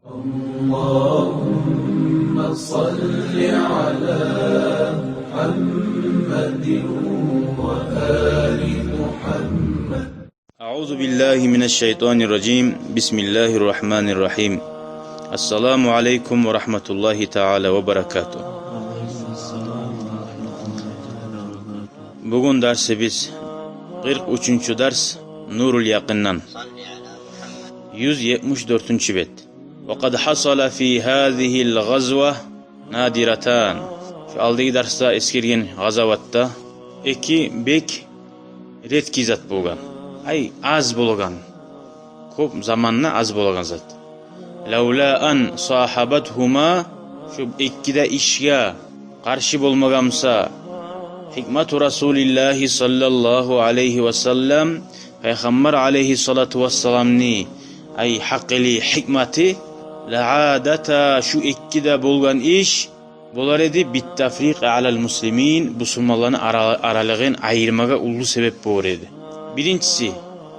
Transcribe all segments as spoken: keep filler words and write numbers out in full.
اللهم صل على محمد وآل محمد. أعوذ بالله من الشيطان الرجيم. بسم الله الرحمن الرحيم. السلام عليكم ورحمة الله تعالى وبركاته. Бугюн дарсыбыз къыркъ уьчюнчю дарс, Нурул Якъындан. Юз етмиш дёртюнчю бет. وقد حصل في هذه الغزوة نادرتان. Шу алдагъы дарсда эсгерген гъазаватда эки бек редкий зат болгъан. Ай, аз болагъан. Кёп заманда аз болагъан зат. لولا أن صاحبتهما, шу эки де ишге къаршы болмагъан буса, حكمة رسول الله صلى الله عليه وسلم, Пайхаммар алейгьиссалату вассаламны, ай, гьакъылы, гьикматы, لعادتا, шу эки де болгъан иш болар эди, بالتفريق على المسلمين, бусурманланы ара-, аралыгъын айырмагъа уллу себеп болар эди. Биринчиси,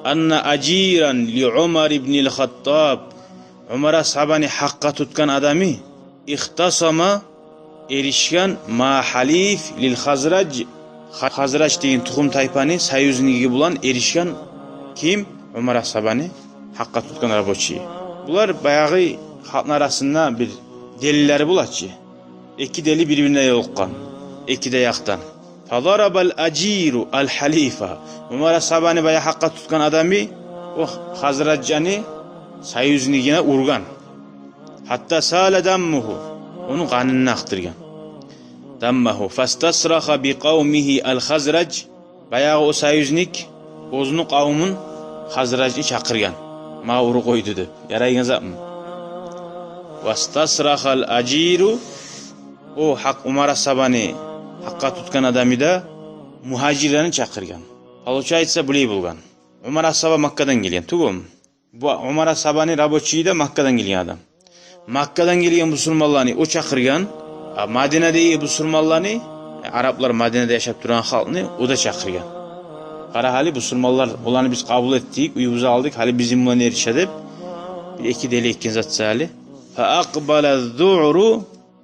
أن أجيرا لعمر بن الخطاب, Умар асгьабаны гьакъгъа тутгъан адамы, اختصم, эришген, مع حليف للخزرج, Ха-, Хазраж деген тухум-тайпаны союзниги булан эришген. Ким? Умар асгьабаны гьакъгъа тутгъан рабочий. Булар баягъы халкъны арасында бир делилери бола чы. Эки дели бир-бирине ёлукъгъан, эки де якъдан. فضرب الأجير الحليف. Умар асгьабаны баягъы гьакъгъа тутгъан адамы о Хазражны союзнигине ургъан. حتى سال دمه, ону къанын акъдыргъан. دمه. فاستصرخ بقومه الخزرج. Баягъы о союзник оьзюню къавумун Хазражны чакъыргъан. Магъа уруп къойду деп. Ярайгъан затмы? واستصرخ الأجير. О гьакъ, Умар асгьабаны гьакъгъа тутгъан адамы да мугьажирлени чакъыргъан. Получается, булай болгъан. Умар асгьаба Маккадан гелген, тюгюлмю? Бу Умар асгьабаны рабочийи де Маккадан гелген адам. Маккадан гелген бусурманланы о чакъыргъан, а Мадинадагъы бусурманланы, э, араблар, Мадинада яшап турагъан халкъны о да чакъыргъан. Къара гьали, бусурманлар, оланы биз къабул этдик, уьюбюзге алдыкъ, гьали бизин булан эрише деп, бир эки дели этген зат саялы. فأقبل الذعر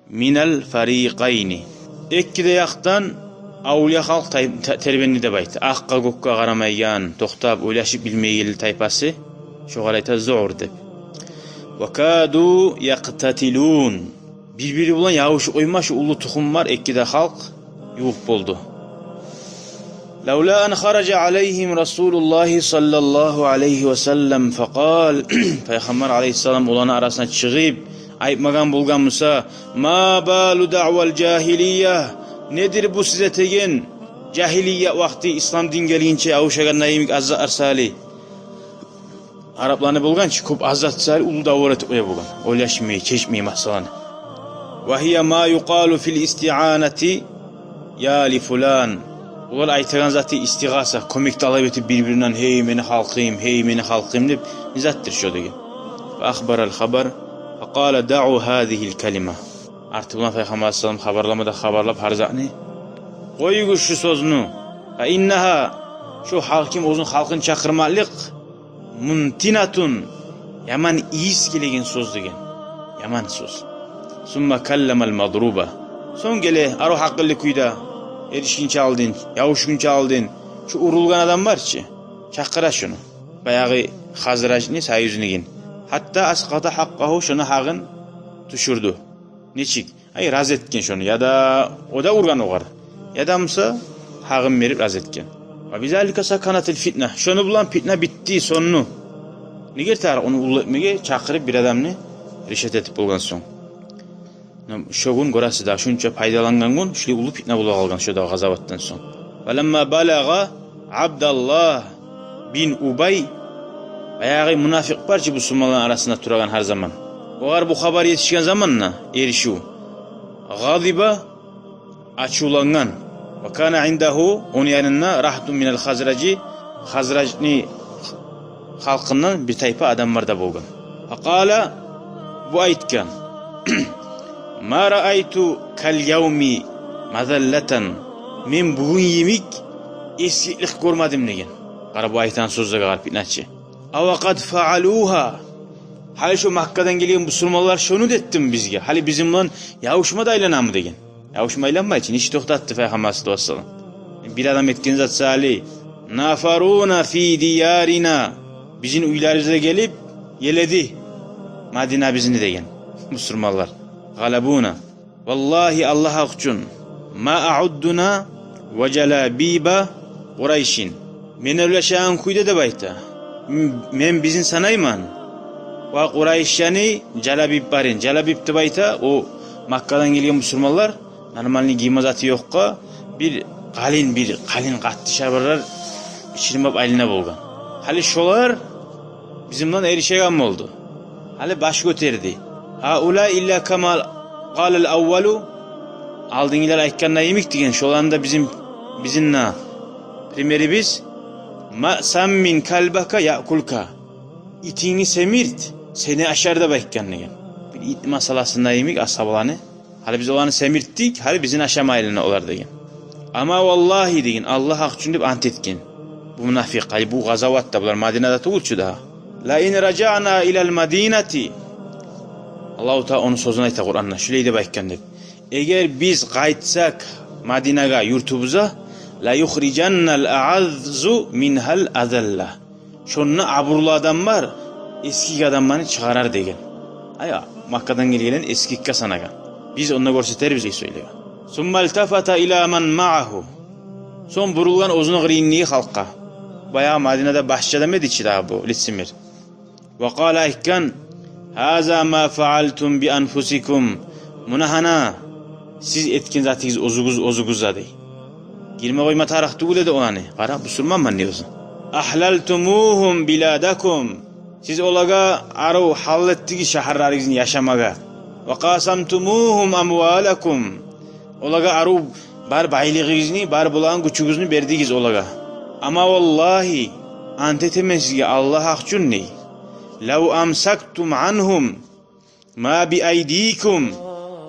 من الفريقين. Эки де якъдан авлия халкъ тай-, те-, тербенди деп айта. Акъгъа-гёкге къарамайгъан, токътап, ойлашып билмейгенли тайпасы. Шогъар айта зугьр деп. وكادوا يقتتلون. Бир-бири булан ябушуп къойма, шу уллу тухум бар, эки де халкъ ювукъ болду. لولا أن خرج عليهم رسول الله صلى الله عليه وسلم فقال. Пайхаммар алейгьиссалам оланы арасына чыгъып, айтмагъан болгъан буса: ما بال دعوى الجاهلية, недир бу сиз этеген жагьилия вакъти, ислам дин гелгинче ябушагъан йимик аз затлар саялы? Арабланы болгъан чы кёп аз зат саялы уллу давра этип къоя болгъан, ойлашмай, чечмей масъаланы. وهي ما يقال في الاستعانة يا لفلان. Олар айтагъан заты истигъаса, кёмек талап этип бир-биринден: «Гьей, мени халкъым, гьей, мени халкъым», — деп, не затдыр шо деген. فأخبر الخبر فقال: دعوا هذه الكلمة. Арты булан Пайхаммар алейгьиссалам хабарлама да хабарлап гьар затны: «Къоюгъуз шу сёзню. فإنها, шу гьар ким оьзюню халкъын чакъырмакълыкъ, منتنة, яман ийис гелеген сёз», — деген. Яман сёз. ثم كلم المضروب. Сонг геле арив гьакъыллы кюйде, эришгинче алдын, ябушгъунча алдын, шу урулгъан адам бар чы, чакъыра шуну, баягъы Хазражны союзнигин. حتى أسقط حقه, шону гьакъын тюшюрдю. Нечик? Ай, рази этген шону, яда о да ургъан огъар, яда буса гьакъын берип рази этген. وبذلك سكنت الفتنة. Шону булан питна битди, сёндю. Неге тарыкъ ону уллу этмеге, чакъырып бир адамны, решать этип болгъан сонг. Шо гюн гёресиз дагъы, шунча пайдалангъан гюн, шулай уллу питна бола къалгъан шо дагъы гъазаватдан сонг. ولما بلغ عبد الله بن أبي, баягъы мунафикъ бар чы бусурманланы арасында турагъан гьар заман. Огъар бу хабар етишген заманда, эришив, غضب, ачувлангъан. وكان عنده, ону янында, رهط من الخزرج, Хазражны халкъындан бир тайпа адамлар да болгъан. فقال, бу айтгъан: ما رأيت كاليوم مذلة. Мен бугюн йимик эсгиклик гёрмедим, деген. Къара, бу айтагъан сёзлеге къара, питначы. أو قد فعلوها. Гьали шо Маккадан гелген бусурманлар шону да этдими бизге? Гьали бизин булан ябушма да айланамы?» – деген. Ябушма айланмай чы, иш токътатды Пайхаммар саллаллагьу алайгьи ва саллам. Бир адам этген зат саялы: «Нафаруна фи диярина», бизин уьйлерибизге гелип еледи Мадина бизни деген бусурманлар. «Гъалабуна». «Валлагьи, Аллагь гьакъ учун, ма аъуддуна ва жалабиба Къурайшин». Мен ойлашагъан кюйде деп айта. М-, мен бизин санайман. Ва Къурайшни жалабиблерин. Жалабиб деп айта, о Маккадан гелген бусурманлар, нормальный гийме заты ёкъгъа, бир къалин, бир къалин къатты шабарлар ичине бап айлана болгъан. Гьали шолар бизин булан эришеген болду. Гьали баш гётерди. «Гьаулаи илла кама къалал аввалу». Алдынгъылар айтгъанда йимик деген, шоланы да бизин, бизин де примерибиз: «Ма саммин калбака яъкулка». Итингни семирт, сени ашар деп айтгъан деген. Бир ит масъаласында йимик асгьабаланы. Гьали биз оланы семиртдик, гьали бизин ашама айлана олар деген. «Амма валлагьи», – деген, Аллагь гьакъ учун деп ант этген. Бу мунафикъ, гьали бу къазаватда, булар Мадинада тюгюл чю дагъы. «Ла ин ражаъна илал Мадинати». Аллагьу Таала ону сёзюн айта Къуранда, шулай деп айтгъан деп: «Эгер биз къайтсакъ Мадинагъа, юртубузгъа, ла юхрижаннал аъаззу мингьал азалла». Шонда абурлу адамлар эсгик адамланы чыгъарар деген. Ай, Маккадан гелгенлени эсгикге санагъан. Биз онда гёрсетербиз дей сёйлеген. «Сумма илтафата ила ман маъагьу». Сонг бурулгъан оьзюню къырыйындагъы халкъгъа. Баягъы Мадинада башчы адам эди чи дагъы бу лицемер. «Ва къала», айтгъан: «Гьаза ма фаъалтум би анфусикум». Муна гьана, сиз этген затыгъыз оьзюгюз, оьзюгюзге дей. Гирме къойма тарыкъ тюгюл эди оланы. Къара, бусурманман дей оьзю. «Агьлалтумугьум биладакум». Сиз олагъа арив гьал этдигиз шагьарларыгъызны яшамагъа. «Ва къасамтумугьум амвалакум». Олагъа арив бар байлыгъыгъызны, бар болагъан гючюгюзню бердигиз олагъа. «Амма валлагьи, ант этемен сизге Аллагь гьакъ учун дей. Лав амсактум ангьум ма би айдикум».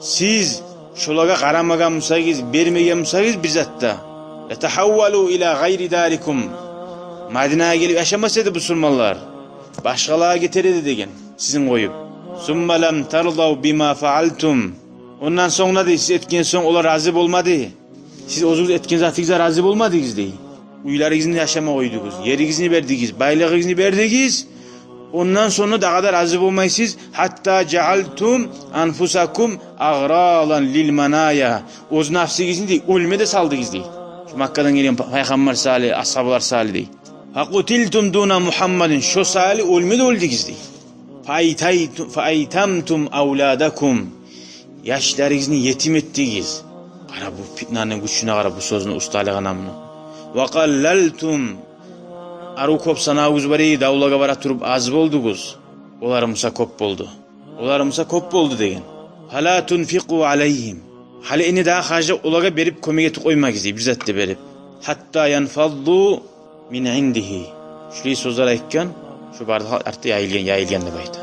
Сиз шолагъа къарамагъан бусагъыз, бермеген бусагъыз бир зат да, «латагьаввалу ила гъайри дарикум». Мадинагъа гелип яшамас эди бусурманлар. Башгъалагъа гетер эди деген, сизин къоюп. «Сумма лам тардав бима фаъалтум». Ондан сонг да дей, сиз этген сонг олар рази болмады. Сиз оьзюгюз этген затыгъызгъа рази болмадыгъыз дей. Уьйлеригизни яшама къойдугъуз, еригизни бердигиз, байлыгъыгъызны бердигиз. Ондан сонг дагъы да рази болмайсыз. «Гьатта жаъалтум анфусакум агъралан лил маная». Оьз нафсигизни дей, оьлме де салдыгъыз дей. Шо Маккадан гелген па-, пайхаммар саялы, асгьабалар саялы дей. «Факъутилтум дуна Мугьаммадин». Шо саялы оьлме де оьлдюгюз дей. «Фаайтайту-, фаайтамтум авладакум». Яшларыгъызны етим этдигиз. Къара бу питнаны гючюне, къара бу сёзню усталыгъына муну. «Ва къаллалтум». Арив кёп санавугъуз бар эди, давлагъа бара туруп аз болдугъуз. Олар буса кёп болду. Олар буса кёп болду деген. «Фала тунфикъу алайгьим». Гьали энни дагъы харжлап олагъа берип, кёмек этип къоймагъыз дей, бир зат да берип. «Гьатта янфадду мин индигьи». Шулай сёзлер айтгъан, шо бары да халкъ артда яйылгъан, яйылгъан деп айта.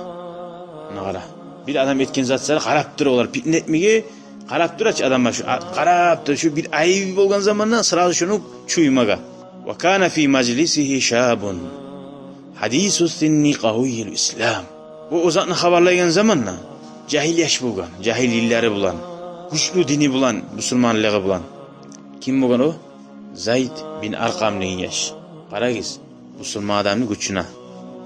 Муна къара. Бир адам этген зат саялы къарап тура олар, питне этмеге къарап тура чы адамлар, шо а-, къарап тура, шо бир айыбы болгъан заманда сразу шону чуймагъа. «Ва кана фи мажлисигьи шабун гьадису синни къавийюл ислам». Бу о затны хабарлайгъан заманда жагьил яш болгъан, жагьил йыллары булан, гючлю дини булан, бусурманлыгъы булан. Ким болгъан о? Зайд бин Аркъам деген яш. Къарагъыз, бусурман адамны гючюне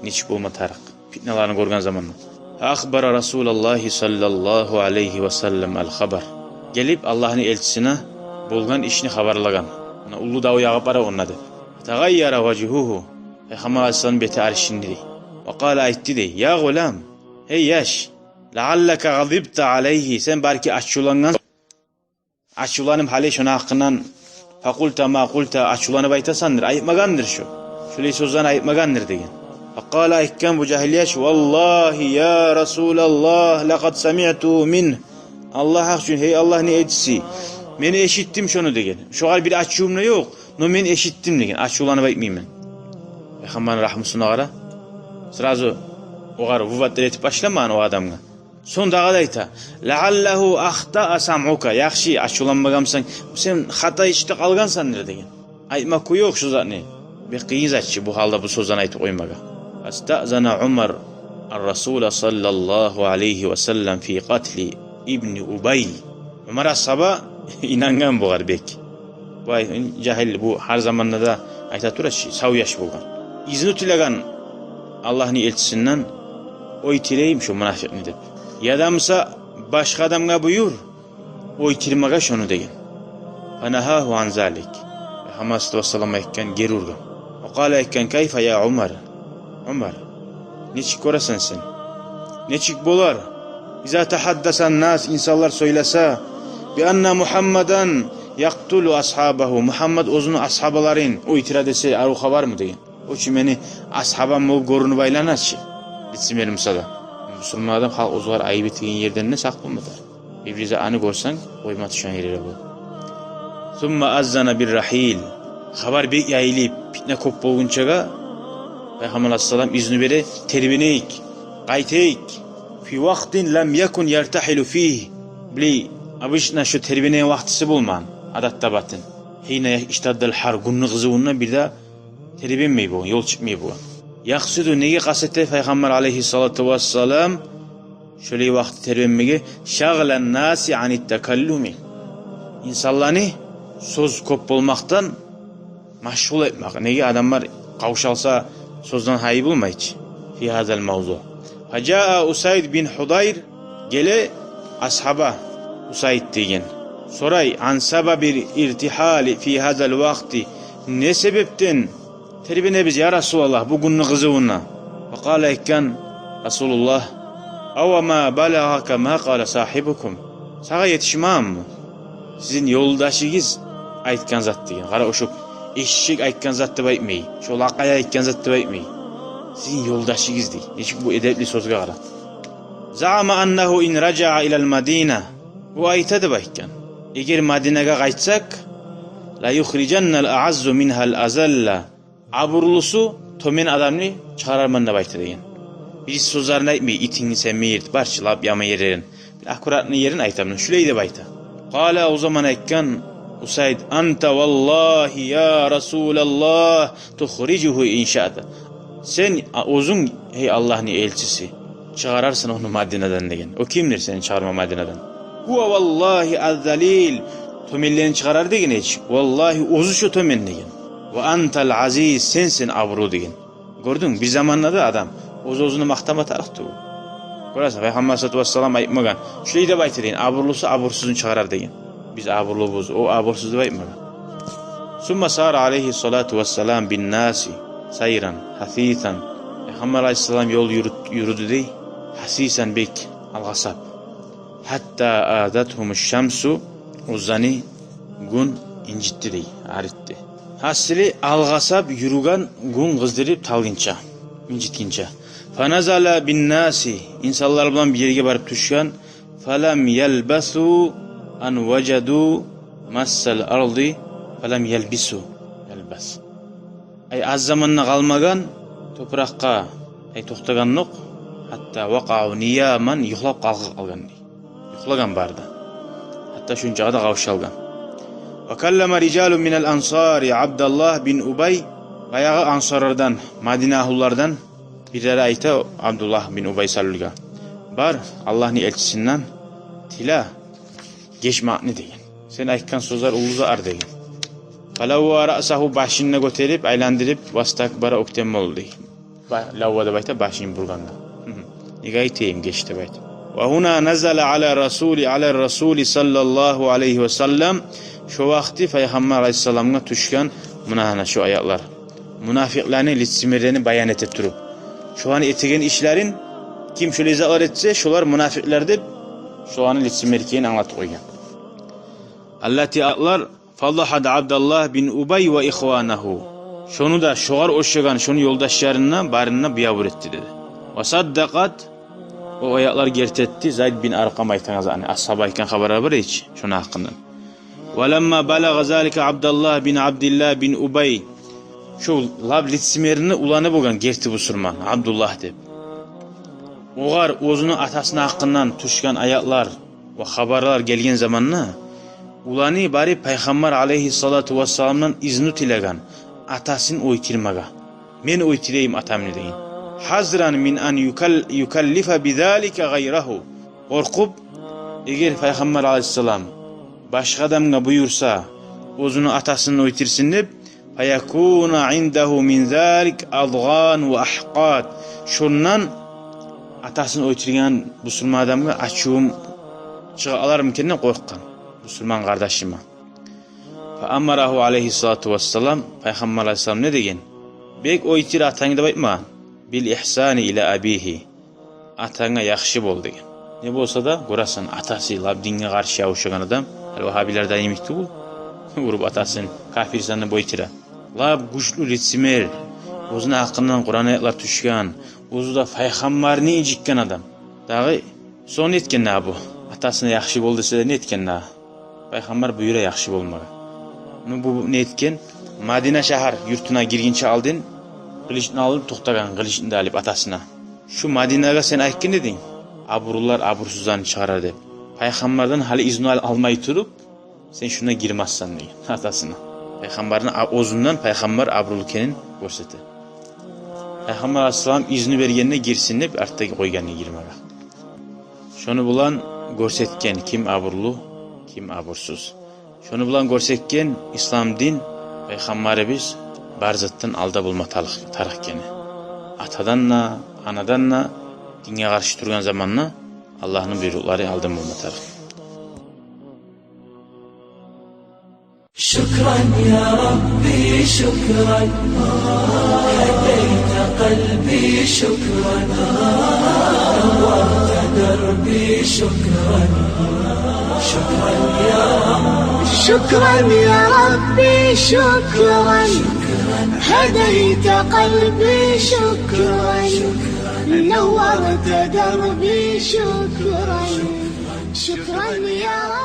нечик болма тарыкъ, питналарын гёрген заманда. «Ахбара Расулаллагьи саллаллагьу алайгьи ва саллам ал-хабар». Гелип, Аллагьны элчисине болгъан ишни хабарлагъан. Муна уллу дав ягъып бара онда деп. «Тагъайяра важгьугьу». Пайхаммар алайгьиссалам бети аришинди дей. «Ва къала», айтды дей: «Я гъулам, гьей яш, лаъаллака гъадибта алайгьи». Сен балики ачувлангъан Ачувланып гьали шону гьакъындан, «факъулта ма къулта», ачувланып айтасандыр, айтмагъандыр шо. Шолай сёзлени айтмагъандыр деген. Факъала, айтгъан бу жагьил яш: «Валлагьи, я Расулаллагь, лакъад самиъту мингь». Аллагь гьакъ учун, гьей Аллагьны элчиси, мен эшитдим шону деген. Шогъар бир ачувум да ёкъ, но мен эшитдим деген. Ачувланып айтмайман. Пайхаммарны рагьмусуна къара. Сразу огъар вывод этип башламагъан о адамгъа. Сонг дагъы да айта: «Лаъаллагьу ахтаа самъука». Яхшы, ачувланмагъанмысан, сен хата эшитип къалгъансандыр деген. Айтмакъ ёкъ шу затны. Бек къыйын зат чы бу гьалда бу сёзлени айтып къоймагъа. Фастаъзана Умар الرسول صلى الله عليه وسلم في قتل ابن أبي. Умар асгьаба инангъан бугъар бек. Бу жагьил, бу гьар заманда да айта тура чы, сав яш болгъан. Изну тилеген Аллагьны элчисинден: «Оьлтюрейим шо мунафикъны», – деп. «Яда буса башгъа адамгъа буюр оьлтюрмеге шону», – деген. فنهاه عن ذلك. Пайхаммар алайгьиссалату вассалам айтгъан, гери ургъан. وقال, айтгъан: «كيف يا عمر؟ Умар, нечик гёресен сен? Нечик болар? إذا تحدث الناس, инсанлар сёйлесе, بأن محمدا يقتل أصحابه, Мугьаммат оьзюню асгьабаларын оьлтюре десе, арив хабармы?» – деген. О чу мени асгьабам болуп гёрюнюп айлана чы, лицемер буса да. Бусурман адам, халкъ оьзюне айып этеген ерден де сакъ болма тарыкъ. Бир-биризде аны гёрсенг, къойма тюшген ерлери болуп. ثم أذن بالرحيل. Хабар бек яйылып, питне кёп болгъунчагъа, Пайхаммар алайгьиссалам изну бере: «Тербенейик, къайтайыкъ». في وقت لم يكن يرتحل فيه. Биле, обычно шо тербенеген вакътиси болмагъан, адатда батын. حين اشتد الحر, гюнню къызывунда бир де тербенмей болгъан, ёл чыкъмай болгъан. يقصد, неге къаст эте Пайхаммар алайгьиссалату вассалам шолай вакъти тербенмеге? شغل الناس عن التكلم. Инсанланы сёз кёп болмакъдан машгъул этмек. Неге, адамлар къавшалса, сёзден гьайы болмай чы. في هذا الموضوع. فجاء أسيد بن حضير, геле асгьаба Усайд деген. Сорай: عن سبب الارتحال في هذا الوقت. Не себепден тербенебиз, я Расулаллагь, бу гюнню къызывунда? فقال, айтгъан Расулуллагь: أوما بلغك ما قال صاحبكم؟ Сагъа етишмегенми сизин ёлдашыгъыз айтгъан зат деген? Къара, ошо эшшек айтгъан зат деп айтмай, шо лакъай айтгъан зат деп айтмай. Сизин ёлдашыгъыз дей. Нечик бу эдепли сёзге къара. زعم أنه إن رجع إلى المدينة. Бу айта деп айтгъан: «Эгер Мадинагъа къайтсакъ, ليخرجن الأعز منها الأذل. Абурлусу тёмен адамны чыгъарарман», – деп айта деген. Бир сёзлерин айтмай, итингни сен мийирт, барчы, лап яман ерлерин. Бир аккуратный ерин айтаман, шулай деп айта. قال, о заман айтгъан Усайд: أنت والله يا رسول الله تخرجه إن شئت. Сен, а, оьзюнг, гьей Аллагьны элчиси, чыгъарарсан ону Мадинадан деген. О кимдир сени чыгъарма Мадинадан? هو والله الذليل. Тёменлени чыгъарар деген эч. Валлагьи, оьзю шо тёмен деген. وأنت العزيز, сенсен абурлу деген. Гёрдюнг, бир заманда да адам оьз-оьзюн макътама тарыкъ тюгюл. Гёресен, Пайхаммар алайгьиссалату вассалам айтмагъан, шулай деп айта деген: «Абурлусу абурсузун чыгъарар», – деген. «Биз абурлубуз, о абурсуз», – деп айтмагъан. ثم سار عليه الصلاة والسلام بالناس سيرا حثيثا. Пайхаммар алайгьиссалам ёл юрют-, юрюдю дей, حثيثا, бек алгъасап. حتى آذتهم الشمس, оьзлени гюн инжитди дей, аритди. Гьасили, алгъасап юрюген гюн къыздырып талгъынча, инжитгинче. فنزل بالناس, инсанлар булан бир ерге барып тюшген. فلم يلبثوا أن وجدوا مس الأرض فلم يلبثوا. يلبث. Ай, аз заман да къалмагъан, топуракъгъа, ай, токътагъанокъ, حتى وقعوا نياما, юхлап къалгъа къалгъан дей. Юхлагъан бары да. Гьатта шунчагъа да къавшалгъан. وكلم رجال من الأنصار عبد الله بن أبي. Баягъы ансарлардан, Мадина агьлулардан бирлери айта Абдуллагь бин Убай саллюлге: «Бар, Аллагьны элчисинден тиле гечмекни», – деген. «Сен айтгъан сёзлер уллу зат», – деген. فلوى رأسه, башын да гётерип, айландырып, واستكبر, оьктем болду дей. Ба-, лавва деп айта башын бургъангъа. Гьы-гьы. Неге айтайым геч деп айта. وهنا نزل على الرسول, على الرسول صلى الله عليه وسلم. Шо вакъти Пайхаммар алайгьиссаламгъа тюшген муна гьана шо аятлар. Мунафикълени, лицемерлени баян эте туруп, шоланы этеген ишлерин, ким шолай затлар этсе, шолар мунафикълар деп, шоланы лицемер экенин англатып къойгъан. التي, аятлар, فضحت عبد الله بن أبي وإخوانه. Шону да, шогъар ошагъан шону ёлдашларын да, барын да биябур этди деди. وصدقت, о аятлар герти этди Зайд бин Аркъам айтгъан затны, асгьаба айтгъан хабарлар бар эди чи шону гьакъындан. ولما بلغ ذلك عبد الله بن عبد الله بن أبي. Шо лап лицемерни уланы болгъан герти бусурман, Абдуллагь деп. Огъар оьзюню атасыны гьакъындан тюшген аятлар ва хабарлар гелген заманда, уланы барып Пайхаммар алайгьиссалату вассаламдан изну тилеген атасын оьлтюрмеге. «Мен оьлтюрейим атамны», – деген. حذرا من أن يكل-، يكلف بذلك غيره. Къоркъуп, эгер Пайхаммар алайгьиссалам башгъа адамгъа буюрса оьзюню атасын оьлтюрсюн деп, فيكون عنده من ذلك أضغان وأحقاد. Шондан атасын оьлтюрген бусурман адамгъа ачувум чыгъа алармы экен деп къоркъгъан бусурман къардашыма. فأمره عليه الصلاة والسلام, Пайхаммар алайгьиссалам не деген? Бек оьлтюр атангны деп айтмагъан. بالإحسان إلى أبيه. Атанга яхшы бол деген. Не болса да, гёресен, атасы лап динге къаршы ябушагъан адам, гьали вагьабилерден йимик тюгюл, уруп атасын, капирсен деп оьлтюре. Лап гючлю лицемер, оьзюню гьакъындан Къуран аятлар тюшген, оьзю де Пайхаммарны инжитген адам. Дагъы сонг не этген дагъы бу? Атасына яхшы бол десе де, не этген дагъы? Пайхаммар буюра яхшы болмагъа. Ну, бу не этген? Мадина шагьар юртуна гиргинче алдын къылычны алып токътагъан, къылычны да алып атасына. Шу Мадинагъа сен айтгъан эдинг, абурлулар абурсузланы чыгъарар деп. Пайхаммардан гьали изну ал-, алмай туруп, сен шунда гирмессен деген атасына. Пайхаммарны а-, оьзюнден Пайхаммар абурлу экенин гёрсете. Пайхаммар алайгьиссалам изну бергенде гирсин деп, артда къойгъан гирмеге. Шону булан гёрсетген ким абурлу, ким абурсуз. Шону булан гёрсетген ислам дин, Пайхаммарыбыз бар затдан алда болма тарыкъ, тарыкъ экени. Атадан да, анадан да, динге къаршы тургъан заманда Аллагьны буйрукълары алда болма тарыкъ. شكرا يا ربي، شكرا. هديت قلبي، شكرا. نورت دربي، شكرا. شكرا يا رب. شكرا يا ربي، شكرا. هديت قلبي، شكرا. نورت دربي، شكرا. شكرا يا رب.